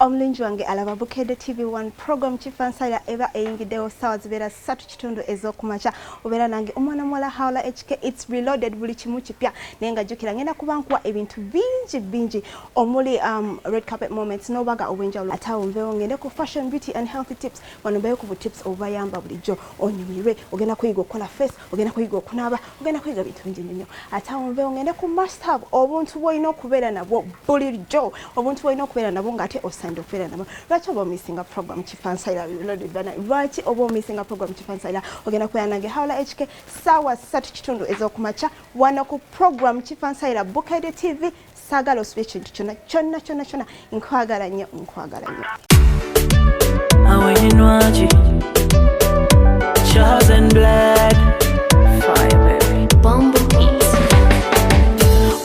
Omulungi wange alaba Bukedde TV1, program Kifansayira eba eyingiddewo. Ssaawa zibeera 3:15 ez'okumakya. Obeera nange omwana muwala Haula HK. It's reloaded, buli kimu kipya, naye nga jjukira ngenda kuba nkuwa ebintu bingi bingi omuli red carpet moments n'obubaga obw'enjawulo. Ate awo nveewo ngende ku fashion, beauty and healthy tips. Wano mbeeyo ku butips obubayamba bulijjo onyumirwe. Ogenda kuyiga okukola face, ogenda kuyiga okunaaba, ogenda kuyiga bintu bingi nnyo. Ate awo nveewo ngende ku must have, obuntu bw'olina okubeera nabwo bulijjo, obuntu bw'olina okubeera nabwo ng'ate osaanidde okubeera nabwo. Lwaki oba omissinga program Kifansayira Reloaded bana? Lwaki oba omissinga program Kifansayira? Ogenda kubeera nange Haula HK ssaawa 3:15 ez'okumakya wano ku program Kifansayira, Bukedde TV. Saagala osubye ekintu kyonna kyonna kyonna kyonna. Nkwagala nnyo, nkwagala nnyo. Awinwaji Chosen blood. Fire, baby. Bumble Beats.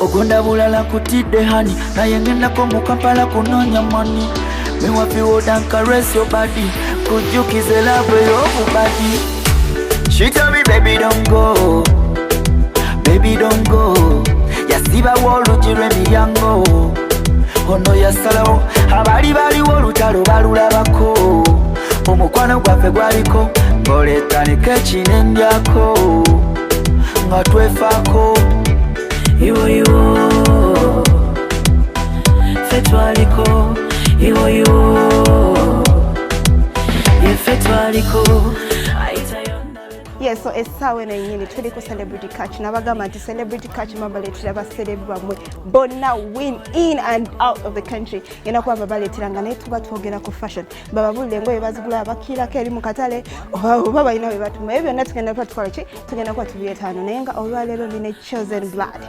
Ogonda bulala kutidde hani, naye ngendako mu Kampala kunoonya money. Me want fi hold and caress your body, kujjukize love ey'obubadi. She tell me, "Baby, don't go, baby, don't go." Yasibawo oluggi lw'emiryango, ono yasalawo. Abaali baliwo olutalo balulabako. Omukwano gwaffe gwaliko ng'oleetanika ekinendyako nga twefaako. Iwo iwo, ffe twaliko. Iwo iwo, ye ffe twaliko. Ayitayo ndabe. Yes, so essaawa eno yennyini tuli ku Celebrity Catch. Nabagamba nti Celebrity Catch mabaleetera baserebu bammwe bonna win in and out of the country. Ngenda kuba babaleetera nga naye tuba twogera ku fashion, bababulire engoye bazigula, bakiirako eri mu katale oba balina bwe batuma. Ebyo byonna tugenda kuba tukola ki? Tugenda kuba tubyetaano. Naye nga olwaleero ndine Chosen Blood.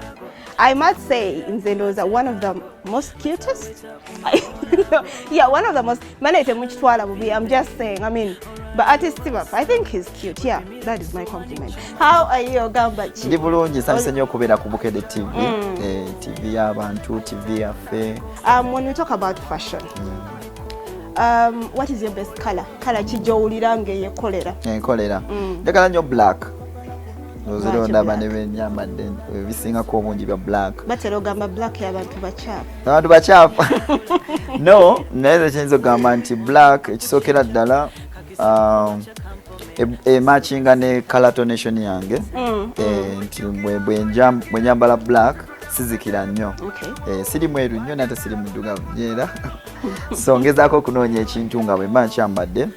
I must say, nze ndowooza one of the most cutest, yeah, one of the most. Mane temukitwala bubi, I'm just saying, I mean, but artist baffe, I think he's cute. Yeah, that is my compliment. How are you? Ogamba ki? Ndi bulungi, nsanyuse nnyo okubeera ku Bukedde TV. Eh, TV y'abantu, TV yaffe. When we talk about fashion, what is your best color? Color ki gy'owulira ng'eyekolera? Enkolera, njagala nnyo black. Lwaki ozira ondaba black? Ne benyambadde ebisingako obungi bya black. Batera ogamba black y'abantu bakyafu. Abantu bakyafu no, naye nze kiyinza okugamba nti black ekisookera ddala ematchinga ne color tonation yange. Eh, nti bwe njambala black sizikira nnyo. Eh, siri mweru nnyo nate siri muddugavu era, so ngezaako okunoonya ekintu nga bwe mba nkyambadde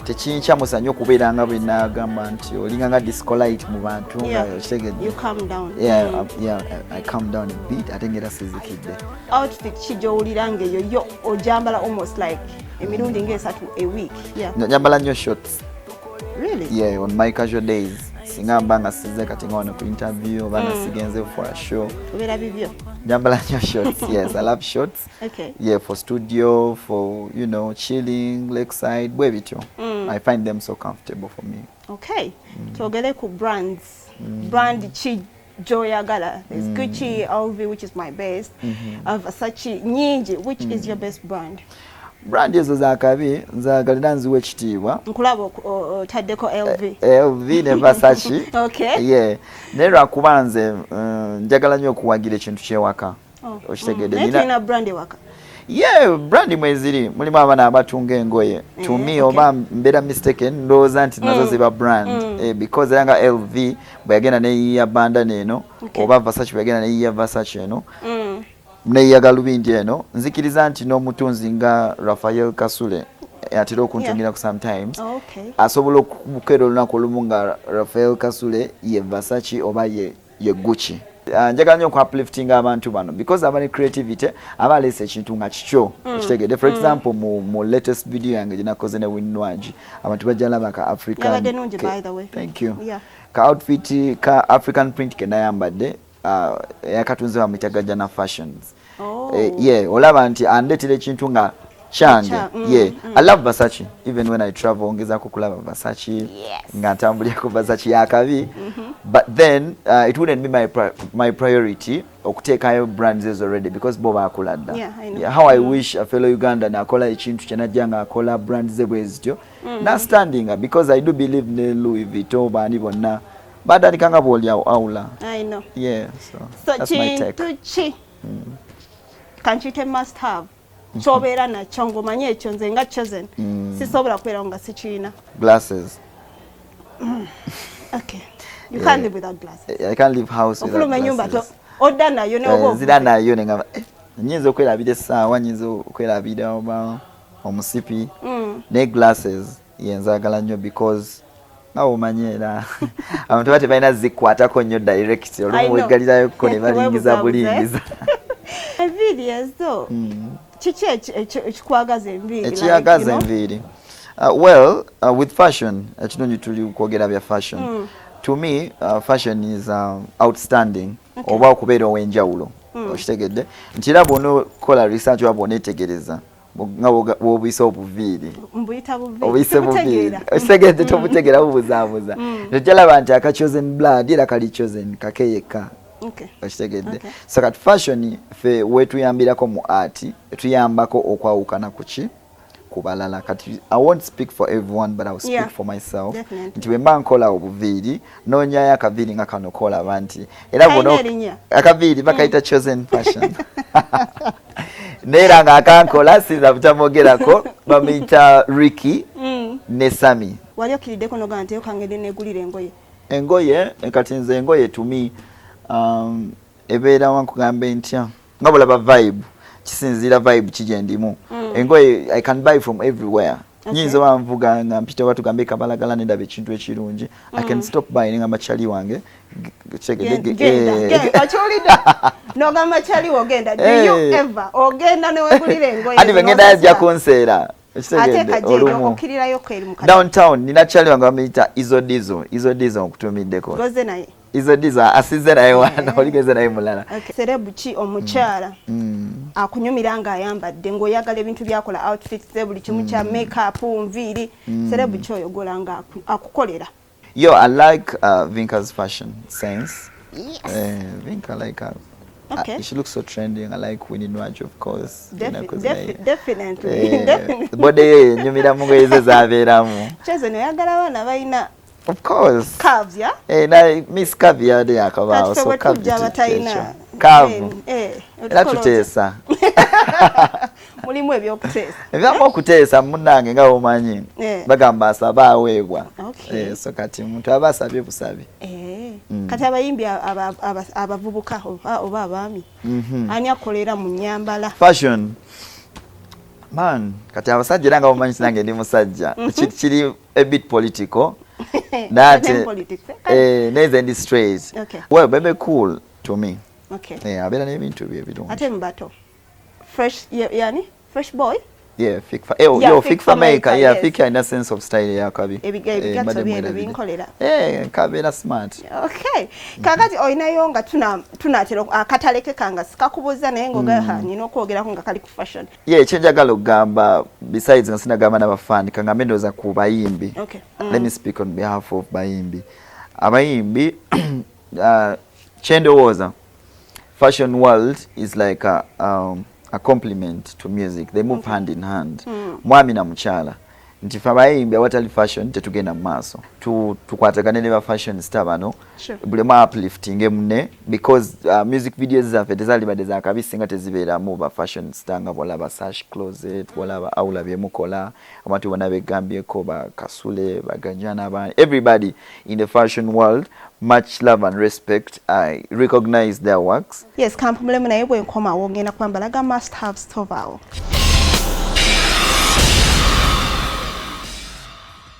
tekinkyamusa nnyo okubeera nga bwe naagamba nti olinga nga disco light mu bantu nga okitegedde. You calm down. Yeah, yeah, I calm down a bit ate ngera sizikidde. Outfit ki gy'owulira ng'eyo yo ogyambala almost like emirundi ng'esatu a week? Yeah. Nyambala nnyo shorts. Really? Yeah, on my casual days, singa mba nga size kati nga wano ku interview oba nga sigenze for a show. Obeera bibyo. Nyambala nnyo shorts, yes, I love shorts. Yeah, for studio, for chilling lakeside, bwe bityo. I find them so comfortable for me. Okay, twogere ku brands. Brand ki gy'oyagala? There's Gucci, LV, which is my best, Versace, nyingi. Which is your best brand? Brand ezo zakabi, nzagalira nziwa ekitiibwa. Nkulaba otaddeko LV. LV ne Versace. Yeah, naye lwakuba nze njagala nnyo okuwagira ekintu kyewaka. Oh. Okitegedde? Naye tulina brand ewaka. Yeah, brand mweziri, mulimu abaana abatunga engoye. To me, oba mbeera mistaken, ndowooza nti nazo ziba brand. Eh, because era nga LV bwe yagenda neyiya bandana eno, oba Versace bwe yagenda neyiya Versace eno, neyiya galubindi eno, nzikiriza nti n'omutunzi nga Rafael Kasule atera okuntungira ku sometimes, asobola okukeera olunaku olumu nga Rafael Kasule ye Versace oba ye Gucci. Njagala nnyo okuupliftinga abantu bano because aba ne creativity, aba aleese ekintu nga kikyo, okitegedde? For example, mu latest video yange gye nakoze ne Winwagi, abantu bajja laba ka African Yabadde nungi, by the way. Thank you. Ka outfit ka African print ke nayambadde, yakatunze bamuyita Gajana Fashions. Oh. Eh, yeah, olaba nti andeetera ekintu nga kyange. Yeah, I love Versace. Even when I travel, ngezaako kulaba Versace. Nga ntambulirako Versace yakabi. But then it wouldn't be my priority okuteekayo brands ezo already because bo baakula dda. Yeah, I know. Yeah, how I wish a fellow Ugandan akola ekintu kye najja ng'akola brand ze bwe zityo nastandinga, because I do believe ne Louis Vuitton, baani bonna batandika nga bw'oli awo awula. I know. Yeah, so, So that's my take. kintu ki kankiyite must have? Kyobeera nakyo ng'omanyi ekyo nze nga Chosen sisobola kubeerawo nga sikiina. Glasses. Okay, you can't live without glasses. I can't leave house without Ofuluma ennyumba glasses. Odda nayo ne oba Nzira nayo nengamba nyinza okwerabira essaawa, nyinza okwerabira oba omusipi, ne glasses yenzagala nnyo because nga omanyi era abantu ba tebalina zikwatako nnyo direct, I olumu know. weggalirayoko ne balingiza Weebuzaabuza, eh? bulingiza. Enviiri ezo, kiki ekikwagaza enviiri? Like, Ekiyagaza you know? enviiri, well, with fashion, ekirungi tuli kwogera bya fashion. To me, fashion is outstanding oba okubeera ow'enjawulo. Okitegedde nti era bw'onookola research oba bw'oneetegereza nga bw'obuyisa obuviiri, Mbuyita buviiri. Obuyise buviiri. Sibutegeera. Okitegedde, tobutegeera, bubuzaabuza. Tojjalaba nti aka Chosen Blood era kali chosen kake yekka. Okitegedde? So kati fashion ffe wetuyambirako mu art, etuyambako okwawukana ku ki, ku balala. Kati I won't speak for everyone, but I will speak for myself nti bwe mba nkola obuviiri, noonyayo akaviiri nga kano kolaba nti era Kalina erinnya? Akaviiri bakayita Chosen Fashion, naye era nga akankola siyinza butamwogerako, bamuyita Ricky ne Sami. Wali okkiriddeko nogamba nti okangende negulira engoye? Engoye, kati nze engoye to me ebeera wankugambe ntya, nga bulaba vibe, kisinziira vibe ki gye ndimu. Engoye I can buy from everywhere. Nyinza oba nvuga nga mpita oba tugambe Kabalagala, nendaba ekintu ekirungi, I can stop by nengamba kyali wange Genda, genda, okiwulidde nogamba kyaliwo ogenda. Do you ever ogenda newegulira engoye? Andi bwe ngenda ajja kunseera. Ate okitegedde? Kajeero Olumu okkirirayo eri mu downtown nina kyali wange bamuyita Izodizo. Izodizo nkutumiddeko. Goze naye. Izodizo asize naye wano, oligeze naye mulala. Okay. Celeb ki omukyala akunyumira ng'ayambadde ng'oyagala ebintu byakola, outfits ze, buli kimu kya makeup, nviiri? Celeb ki oyo gola nga akukolera? Yo, I like Vinka's fashion sense. Vinka, like her. She looks so trending. I like Winnie Nwagi, of course. 'Cause Definitely. Definitely. Body ye enyumira mu ngoye ze z'abeeramu. Chosen, oyagala abaana balina Of course. curves, ya? Na Miss Curvy yadde yakabaawo. Kati ffe So bwe curvy tujja abatalina kyekyo. Curve. Era otukola otya? Tuteesa. Mulimu ebyokuteesa. Ebyamu okuteesa munnange nga bwomanyi. Bagamba asaba aweebwa. So kati omuntu aba asabye busabi. Kati abayimbi abavubuka oba abaami, ani akolera mu nyambala? Fashion. Man, kati abasajja era nga bomanyi nange ndi musajja. Kiri a bit political. Nate Same politics, eh? Naye nze ndi straight. Well, Bebe Cool to me. Abeera n'ebintu bye ebirungi. Ate mubato Fresh, yani Fresh Boy? Yeah, Fik Fa, Yeah, yo, Fik Fik Fameica, Fameica, yeah, yes. Fik alina sense of style eyakabi. Ebigatto Mbadde byebyo mwerabidde. binkolera. Kabeera smart. Okay. Kakati olinayo nga tunaatera akataleke kanga sikakubuuza naye ng'oga, ha, nina okwogerako nga kali ku fashion. Yeah, ekyenjagala okugamba besides nga sinagamba n'abafaani, kangambe ndowooza ku bayimbi. Let me speak on behalf of bayimbi. Abayimbi, kyendowooza fashion world is like a compliment to music. They move hand in hand. Mwami na mukyala. Nti fe abayimbi awatali fashion tetugenda mu maaso. Tukwatagane ne ba fashion star bano. Buli omu uplifting munne because music videos zaffe tezaalibadde za kabi singa tezibeeramu ba fashion star nga bw'olaba Sash Closet, bw'olaba Aula byemukola, abantu bonna begambyeko, ba Kasule, Baganjana, ba everybody in the fashion world, much love and respect. I recognize their works. Yes, kampumulemu naye bwe nkomawo ngenda kwambala ga must have stovaawo.